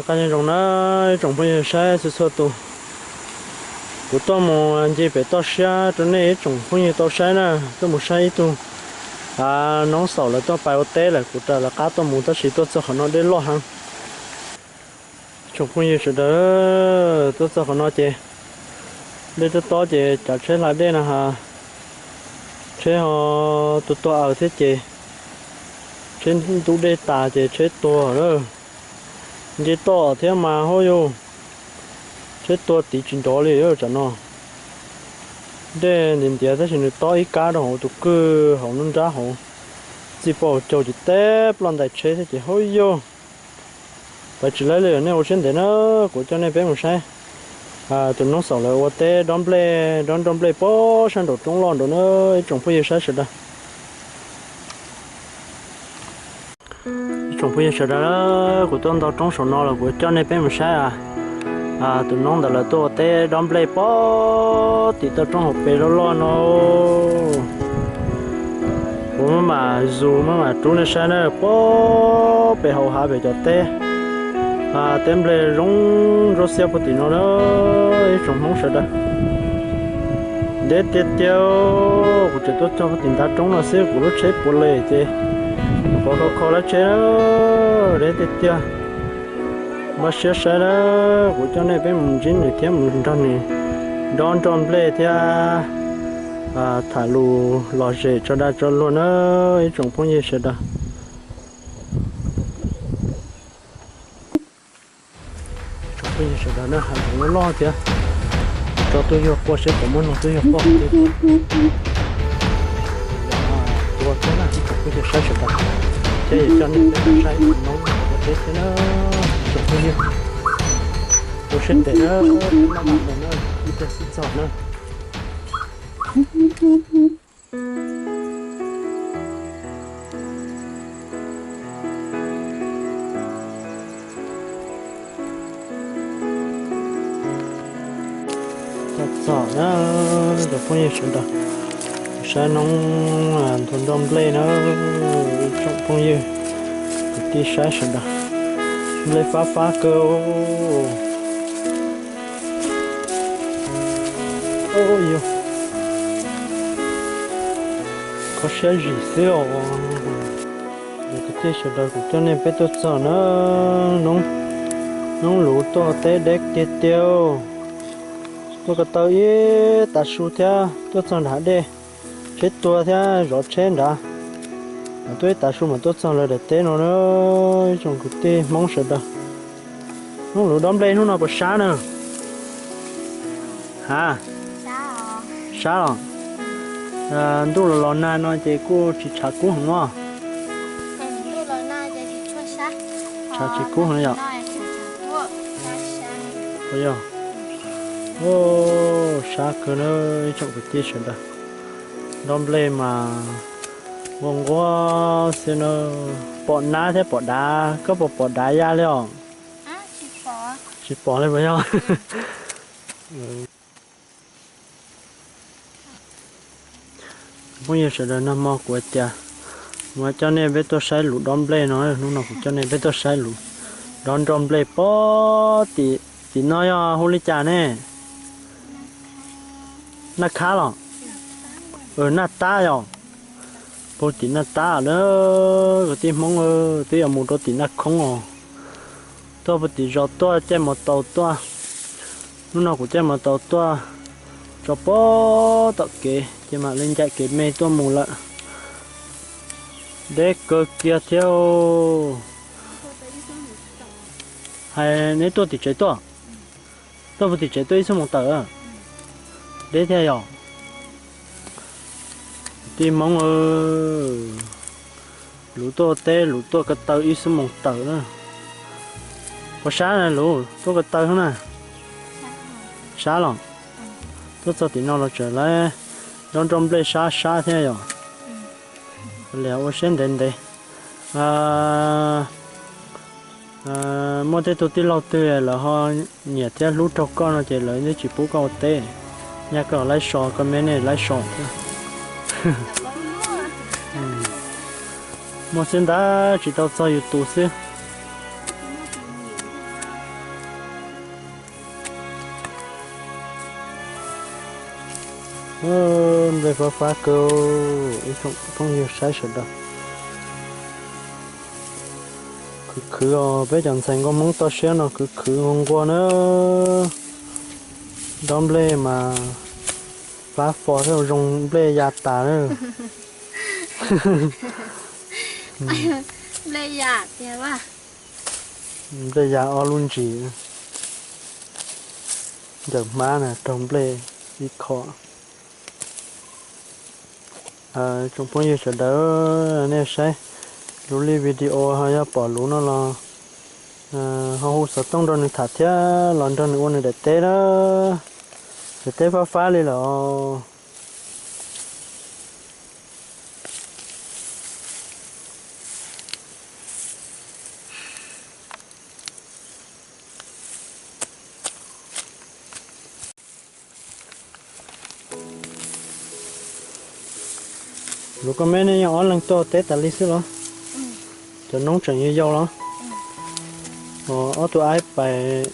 Nyob zoo na ib tsoom phooj ywg saib txhua txhua tus, kuv tuaj mus nce pem toj siab rau nej ib tsoom phooj ywg tau saib na, tuaj mus saib ib tug noob xaum lawv tuaj pais ua teb lawm, kuv raws lawv qab tuaj mus tab sis tuaj txog qhov no dej loj heev. Tsoom phooj ywg sawv daws, tuaj txog qhov no ces dej tob tob ces cov tsheb hla dej no ha, tsheb ho tuag tuag aws thiab ces tsheb ntub dej tas ces tsheb tuag lawm. Nce toj thiab mas hauj yug, tsheb tuag tiv tsis nrov li tam no. Dej ntiav ntiav tab sis nws tob ib kab rau hauv tus kwj hauv nruab nrab hauv, txij poj caug ces teb ploj ntais tsheb thiab ces hauj yug. Pais tsis laib li, nej ua siab ntev na, kuv coj nej peb mus saib tus noob xaum lawv ua teb dob nplej, dob nroj nplej pob sab nraum roob loj nraud na, ib tsoom phooj ywg saib sawv daws. Ib tsoom phooj ywg sawv daws, kuv tuaj nto roob saum no los kuv coj nej peb mus saib tus noob ntawd lawv tuaj ua teb dob nplej pob tim toj roob hauv pes loj loj no. Kuv maj mam zus maj mam rub nej saib na, pob pem hauv hav pem cov teb, teb nplej zoo zoo xiab puag tim no na, ib tsoom Hmoob sawv daws. Deb tiag tiag, kuv tseem tuaj txog puag tim ntav roob no xwb kuv lub tsheb puav leej ces qhov kho kho lawv tsheb na, deb tiag tiag. Npaj siab saib na, kuv coj nej peb mus ntsib nws thiab mus nrog nws dob nroj nplej thiab tham lus lom zem tso dag tso luag na, ib tsoom phooj ywg sawv daws. Tsoom phooj ywg sawv daws na, hav zoov loj loj thiab, tso tuaj yog quaj seb puas muaj noog tuaj yog quaj thiab. Tua thiab na, ib tsoom phooj ywg saib sawv daws, thiab yuav coj nej peb saib noob ua teb thiab na, ib tsoom phooj ywg. Ua siab ntev na, maj mam mus na, ib pliag xwb txog na. Txog txog na, cov phooj ywg sawv daws, saib noob nthua nroj nplej na, ib tsoom phooj ywg kwv tij saib sawv daws, nplej fab fab kawg. Kho siab zim xwb os. Kwv tij sawv daws, kuv coj nej peb tuaj txog na, noob luv tuaj teb deb tiag tiag, tuaj ko taw ib tav su thiab tuaj txog nram dej, tsheb tuag thiab zov tsheb nrad, tuaj ib tav su mas tuaj txog lawv daim teb no na, ib tsoom kwv tij Hmoob sawv daws. Noob luv dob nplej hnub no puas sab na? Ha, sab los? Ntuj los los nag no ces kuj tsis tshav kub heev os. Tshav tsis kub heev yom? Yog. Sab kawg na, ib tsoom kwv tij sawv daws. Dob nplej mas nquag nquag xwb na. Pom nab thiab pom dav, koj puas pom dav ya li os? Tsis pom li puas yog? Phooj ywg sawv daws, nag hmo kuv hais tias kuv coj nej peb tuaj saib luv dob nplej no, hnub no kuv coj nej peb tuaj saib luv dob nroj nplej pob tim, tim no yog hu li cas ne? Naj Khab los? Naj Tab yom. Puag tim Naj Tab na, kwv tij Hmoob, twb yuav mus rau tim Naj Khoob os. Tuaj puag tim zos tuaj caij mos taus tuaj. Hnub no kuv caij mos taus tuaj tso pob tom kev ces mam li ncaim kev me tuaj mus lawm. Deb kawg kiag thiab. Hais neb tuaj tim tsev tuaj. Tuaj puag tim tsev tuaj ib xuab moos tawm. Deb thiab yom. Tij Hmoob, luv tuaj teb luv tuaj ko taw ib xuab moos tawm na. Puas sab na luv tuaj ko taw na? Sab los? Tuaj txog tim no los tseem lawv dob nroj nplej sab sab thiab yom. Ua siab ntev ntev. Muaj tej tug tij laug twg lawv ho nyiam thiab hlub raug koj no ces lawv twb tsis pub koj ua teb, nyaj koj laib so, koj me nej laib so thiab. Muaj xwb ntag, tsis tau txog yus tus xwb. Nplej fab fab kawg, ib tsoom phooj ywg saib sawv daws. Khwv khwv os, peb cov ntxhais nkauj Hmoob toj siab no khwv khwv nquag nquag na. Dob nplej mas fab fo thiab, zoo nplej ya tas na. Nplej ya tiag, nplej ya ob lub ntsis, ncaws hmab na raug nplej ib kho. Tsoom phooj ywg sawv daws, nej saib lub li video ho yog pom luv no los ho hu xov tooj rau nws tham thiab los nrog nws ua nws daim teb na. Daim teb fab fab li lawm. Luv, koj me ne yog ob leeg tuaj teb tas li xwb los? Cov noob tseem yau yau los? Ob tug aib pais,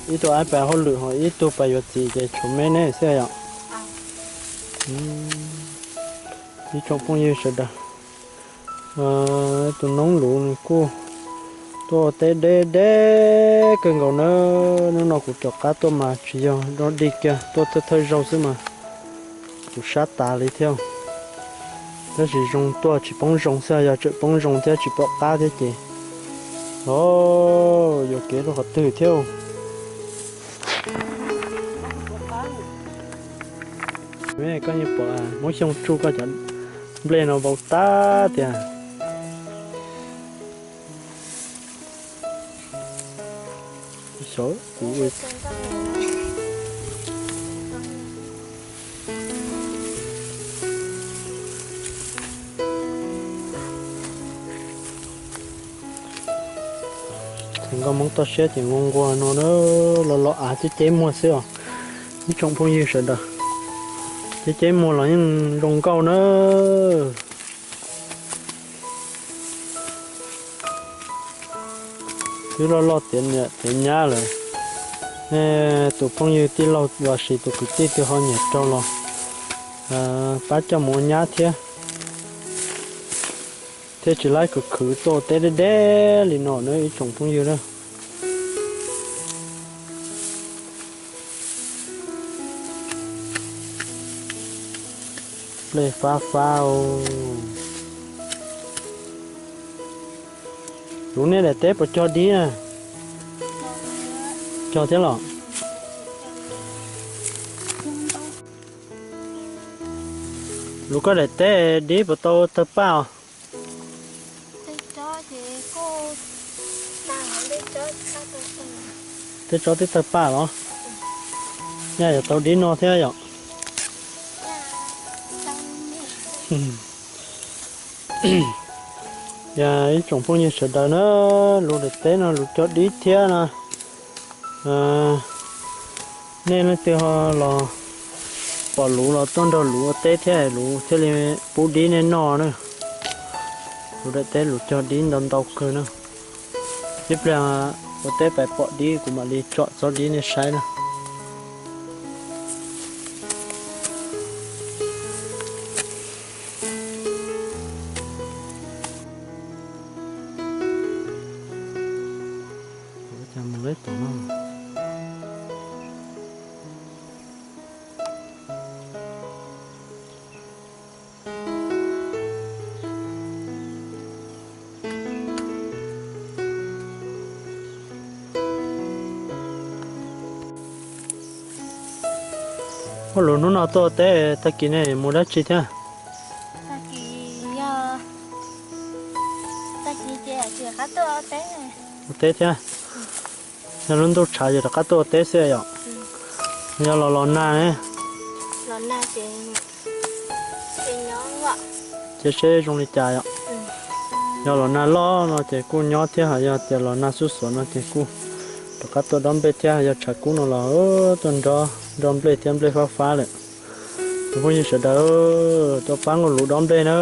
ib tug aib pais hauj lwm ho ib tug pais yuav txiv ces tshuav me ne xwb yom. Ib tsoom phooj ywg sawv daws, tus noob luv nws kuj tuaj ua teb deb deb kawg nkaus na. Hnub no kuv rov qab tuaj mas tsis yog dog dig kiag, tuaj thawj thawj zaug xwb mas kuv sab tas li thiab. Tab sis zoo tuaj tsis poob zoo xwb, yog tseem poob zoo thiab tsis pom qab thiab ces, o, yuam kev rau qhov twg thiab. Koj yeej pom Hmoob Xyooj tsuj koj cov nplej no vau tag tiag. Txhais nkauj Hmoob toj siab ces nquag nquag no na, los los av ceb ceb muag xwb os. Ib tsoom phooj ywg sawv daws, ceb ceb muag los yeej zoo nkauj na. Twb loj loj tiav niam tiav nyab lawm, tus phooj ywg tij laug los sis tus kwv tij twg ho nyiam raug los pab coj mus ua nyab thiab. Thiaj tsis laib khwv khwv tuaj teb deb deb li no na ib tsoom phooj ywg na. Nplej fab fab. Luv, nej daim teb puas cog dib na? Cog thiab los? Luv, koj daim teb dib puas tau tawg paj os? Tej tsob twb tawg paj los? Nyaj yuav tau dib no thiab yom? Yog ib tsoom phooj ywg sawv daws na, luv daim teb no luv cog dib thiab no. Nej leej twg ho los pom luv los tuaj nrog luv ua teb thiab, luv thiaj li pub dib nej noj na. Luv daim teb luv cog dib ntau ntau kawg na. Ib pliag ua teb pais pom dib kuv mam li tsom txob dib nej saib na. Ua luv, hnub no tuaj teb, tag kis ne mus dab tsi thiab? Ua teb thiab. Yog lub ntuj tshav ces rov qab tuaj ua teb xwb yom? Yog los los nag ne? Cia seb zoo li cas yom? Yog los nag loj no ces kuj nyob thiab, ho yog tias los nag xuj xuav no ces kuj rov qab tuaj dob nplej thiab. Yog tshav kub no los tuaj nrog nplej thiab, nplej fab fab lawm. Tus phooj ywg sawv daws, tuaj pab nkauj luv dob nplej na.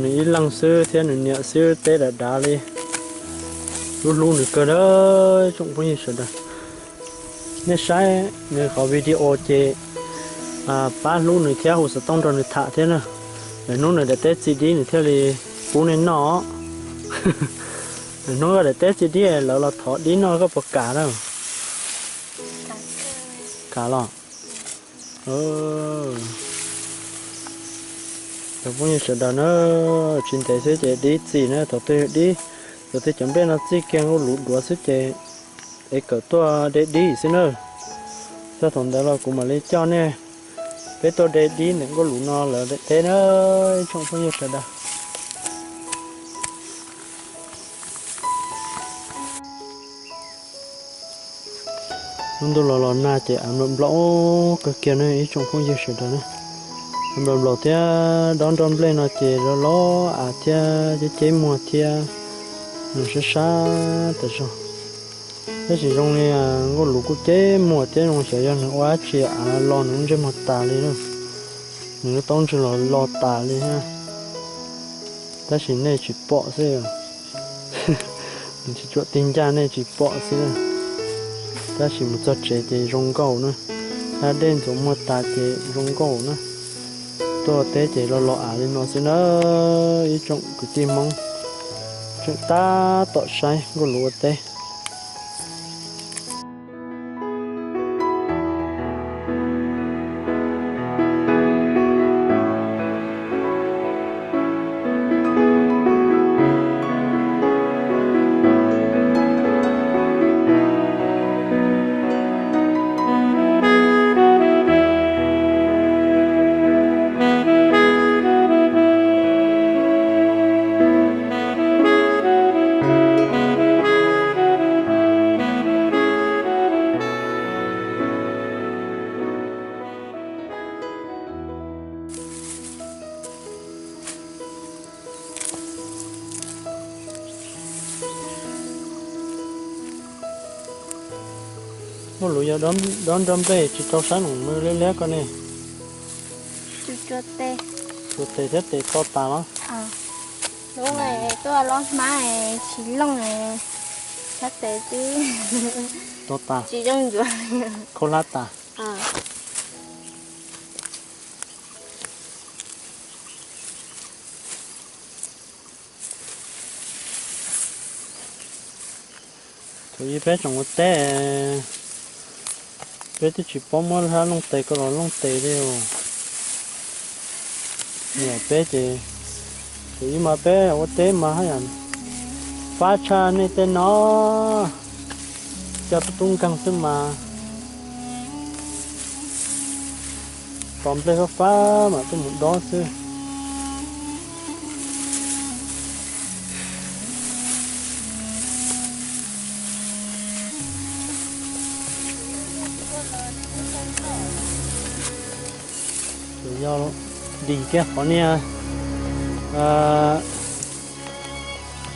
Nws ib leeg xwb thiab nws niam xwb, teb dav dav li. Hlub hlub nws kawg na tsoom phooj ywg sawv daws. Nej saib nws qhov video ces pab hlub nws thiab hu xov tooj nrog nws tham thiab na. Lwm hnub nws daim teb txi dib nws thiaj li pub nej noj. Lwm hnub koj daim teb txi dib lawv los thov dib noj koj puas kam na? Kam los. Cov phooj ywg sawv daws na, tsis ntev xwb ces dib txi na, thaum twg dib, thaum twg cov nplej no txij kiag nkauj luv duav xwb ces es kawm tuaj de dib xwb na. Txog thaum ntawd los kuv mam li coj nej peb tuaj de dib ntawm nkauj luv no lawv daim teb na, ib tsoom phooj ywg sawv daws. Lub ntuj los los nag ces av nplaum nplaum kawg kiag na ib tsoom phooj ywg sawv daws na. Av nplaum nplaum thiab dob nroj nplej no ces los los av thiab ceb ceb muag thiab, nws sab sab tas zog. Tab sis zoo li nkauj luv kuj ceb muag thiab zoo xyov yog nws ua dab tsi av los nws lub ntsej muag tas li na. Nws lub taub ntswg los lo tas li thiab. Tab sis nej tsis pom xwb. Nws tsis tsuam tig ncaj nej tsis pom xwb. Tab sis mus txog tsev ces zoo nkauj na. Hab dej ntxuav muag tas ces zoo nkauj na. Tuaj teb ces los los av li no xwb na, ib tsoom kwv tij Hmoob. Tseem tab tom saib nkauj luv ua teb. Nkauj luv yog dob nroj nplej tsis rau sab nws liab liab ko ne. Tsuas tes thiab tes to tas los? Lub tuaj lob hmab tsis looj, sab tes twb to tas, tsis zoo ncuav, khaub hlab tas. Thaum ub peb tseem ua teb, peb twb tsis paub muab hlab looj tes ko los looj tes li os. Niam peb ces, thaum ub mas peb ua teb mas haj yam fab tshaj nej tej no, coj tub tub nkeeg xwb mas tos nplej fab fab mas tuaj mus dob xwb. Ces yog dim kiag qhov niag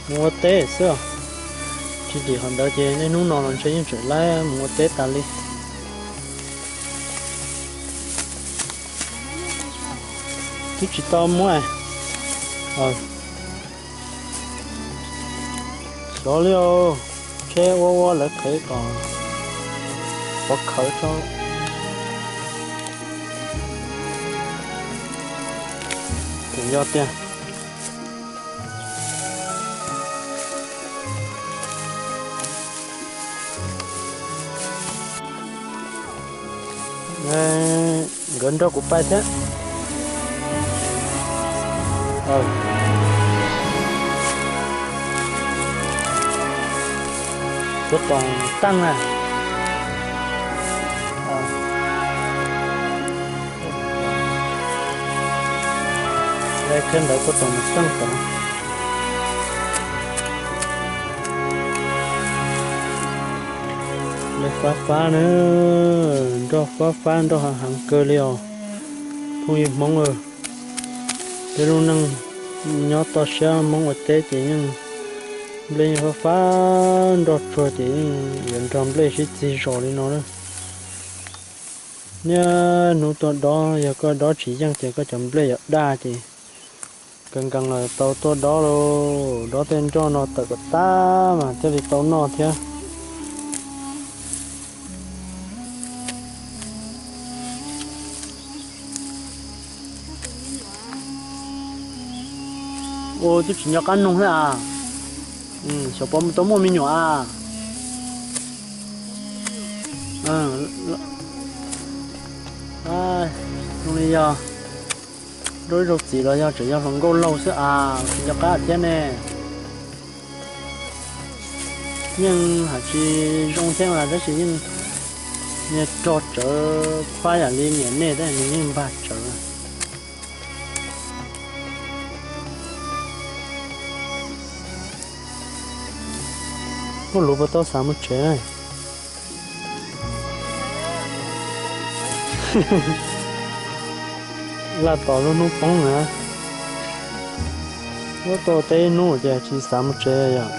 mus ua teb xwb os. Tsis dim qhov ntawd ces niaj hnub no los ntshe yeej tseem laib mus ua teb tas li. Twb tsis tau muab. Xyov li os, tsheb ua ua lawv qhev kom pov khawv tso. Tseem yog tiag. Nkawd nrog kuv pais thiab. Kuv toom teej na. Thiab ntawd kuv toom teej tod. Nplej fab fab na, nroj fab fab nroj heev kawg li os. Phooj ywg Hmoob, peb lub neej nyob toj siab Hmoob ua teb ces yeej nplej yeej fab fab nroj tsuag ces yeej yuav nrog nplej sib txig zos li no na. Niaj hnub tuaj dob, yog koj dob tsis yeej ces koj cov nplej yuav daj ces kawg nkees los tau tuaj dob lauj. Dob tej nroj no tawm kom tag mas thiaj li tau noj thiab. Ua twb tsis nco qab nug thiab a. Xyov puas tau muaj me nyuam a. Zoo li yog zaub ib zaug txiv los yog tseem yog hluas nkauj laug xwb a, tsis nco qab thiab ne. Yeej hais tsis zoo thiab mas tab sis yeej niag rog tsawv, pab yam li niam nej tab nws yeej npag tsawv. Muaj luv puas tau xav mus tsev? Laj tos lub hnub poob na. Lub tau teb ib hnub ces tsis xav mus tsev yom.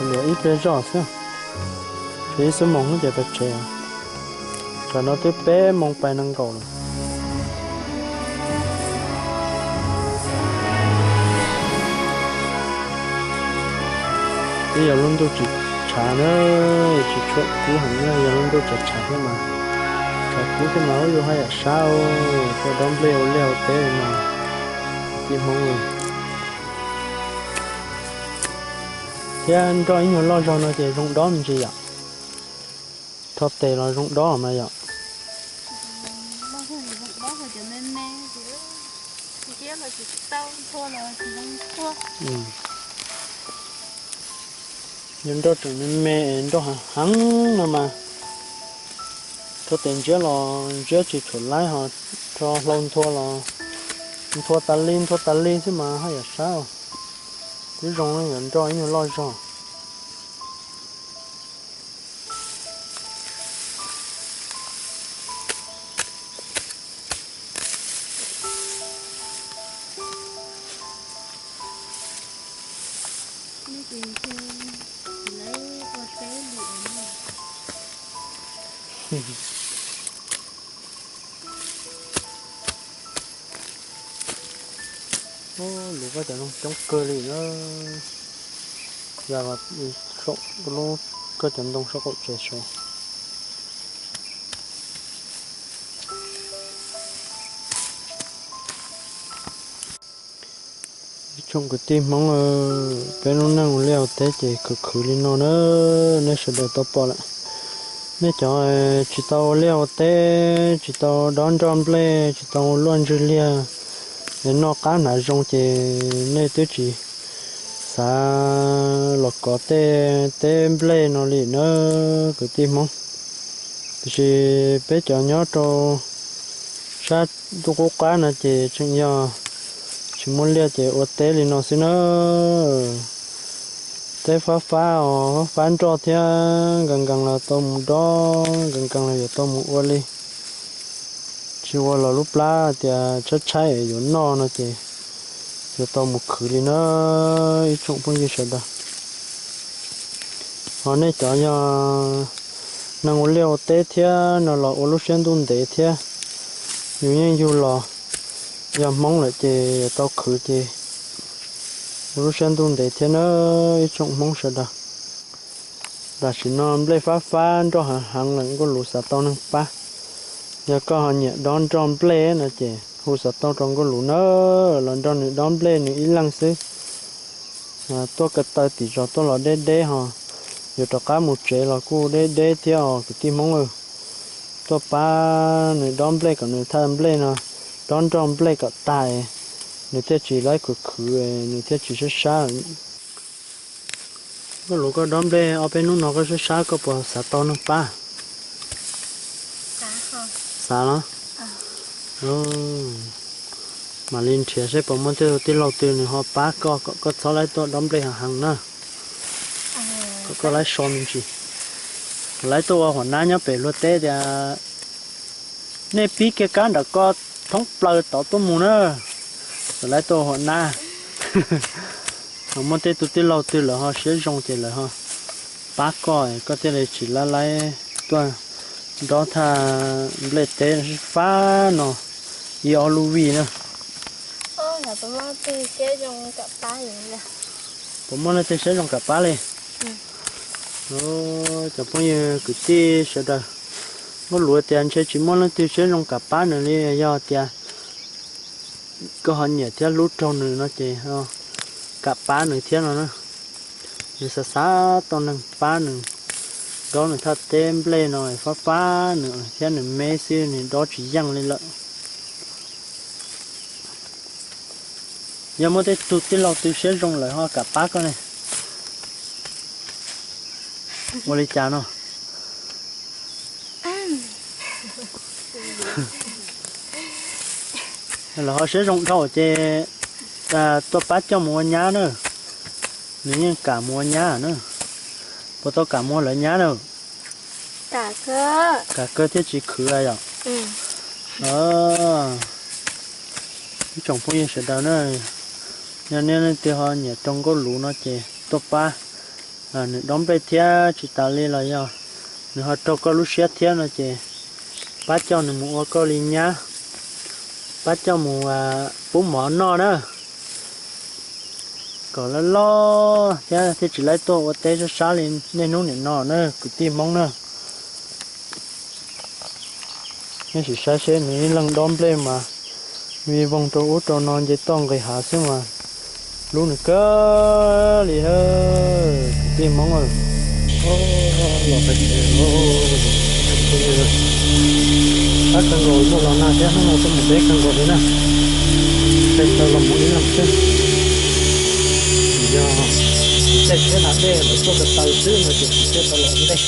Liam ib pliag zoj xwb, tshuav ib xuab moos ces pais tsev. Tam no twb peb moos pais nees nkaum lawm. Twb yog lub ntuj tsis tshav na, tsis tshuam kub heev na, yog lub ntuj tshav tshav thiab mas, tshav kub thiab mas ub yuav haj yam sab, tuaj dob nplej ua liaj ua teb mas tib hmoob. Thiab nroj ib nyuag loj zog no ces zoo dob me ntsis yom. Rho tes los zoo dob mas yom. Yog nroj tseem me me, nroj heev heev no mas, rho tes ntsiab los ntsiab tsis tshua laib, ho rho hlau nthua los nthua tas li nthua tas li xwb mas haj yam sab. Twb zoo yuav nroj ib nyuag loj zog. Luv koj cov ntoo coob kawg li na. Yog saum lub, koj cov ntoo saum qaum tsev saud. Ib tsoom kwv tij Hmoob, peb lub neej ua liaj ua teb ces khwv khwv li no na, nej sawv daws tau pom lawm. Nej cov tsis tau ua liaj ua teb, tsis tau dob nroj nplej, tsis tau ua luaj ntswg liag, es noj qab hnav zoo ces nej twb tsis xav los kov tej teb nplej no li na, kwv tij Hmoob. Tiam sis peb cov nyob rau sab ntuj qub qab no ces tseem yog tsis muaj liaj ces ua teb li no xwb na. Teb fab fab os, fab fab nroj thiab, nkees nkees los tau mus dob, nkees nkees los yuav tau mus ua li. Tsis ua los lub plab tias tshaib tshaib yuav noj no ces yuav tau mus khwv li na, ib tsoom phooj ywg sawv daws. Ho nej cov yog neeg ua liaj ua teb thiab no los ua lub siab ntuj ntev thiab. Yus yeej yug los yog Hmoob lawm ces yuav tau khwv ces ua lub siab ntuj ntev thiab na, ib tsoom Hmoob sawv daws. Tam sim no nplej fab fab nroj heev heev lawm, nkuaj luv xav tau neeg pab. Yog koj ho nyiam dob nroj nplej no ces hu xov tooj rau nkuaj luv na, los nrog nws dob nplej nws ib leeg xwb. Tuaj ko taw tim zos tuaj los deb deb ho, yuav rov qab mus tsev los kuj deb deb thiab os kwv tij Hmoob. Tuaj pab nws dob nplej kom nws thaj nplej no, dob nroj nplej kom tag, nws thiaj tsis laib khwv khwv, nws thiaj tsis sab sab. Nkuaj luv, koj dob nplej ob peb hnub no koj sab sab koj puas xav tau neeg pab? Xav los? Mam li nrhiav seb puas muaj tej tij laug twg nws ho pab koj kom koj txhob laib tuaj dob nplej heev heev na. Kom koj laib so me ntsis, laib tuaj ua huam nab nyob pem luag teb tias nej pib kiag kab nram ko thoob plaws tod tuaj mus na, kom laib tuaj ua huam nab. Muaj tej tus tij laug twg lawv ho siab zoo ces lawv ho pab koj, koj thiaj li tsis laib laib tuaj dob thaj nplej teb fab no ib ob lub vij na. Puas muaj leej twg siab zoo kam pab li? Cov phooj ywg kwv tij sawv daws, nkuaj luv tias ntshe tsis muaj leej twg siab zoo kam pab nws li, yog tias koj ho nyiam thiab hlub raug nws no ces kam pab nws thiab no na. Nws xav xav tau neeg pab nws, dob nws thaj teb nplej no, pab pab nws thiab nws me xwb, nws dob tsis yeej li lawm. Yog muaj tej tug tij laug twg siab zoo lawm ho kam pab koj ne. Ua li cas no? Lawv ho siab zoo dhau ces tuaj pab coj mus ua nyab na. Nws yeej kam mus ua nyab na. Puas tau kam mus ua lawv nyab na? Kam kawg thiab tsis khwv yom. Ib tsoom phooj ywg sawv daws na, yog nej leej twg ho nyiam rau nkauj luv no ces tuaj pab nws dob nplej thiab tsis tas li los yog nws ho raug koj lub siab thiab no ces pab coj nws mus ua koj li nyab, pab coj mus pub mov noj na, kom loj loj thiab thiaj tsis laib tuaj ua teb sab sab li niaj hnub nim no na kwv tij Hmoob na. Nej sim saib seb nws ib leeg dob nplej mas vij voog rau ub rau no nce toj nqis hav xwb mas hlub nws kawg li. Kwv tij Hmoob, los pab kawg nkaus, muaj los nag thiab hnub no tuaj mus deb kawg nkaus li na. Tej taw los mus ib leeg xwb, yog tej tsheb hnav dej lawv tuaj ko taw xwb no ces tsis tej tau los ntej.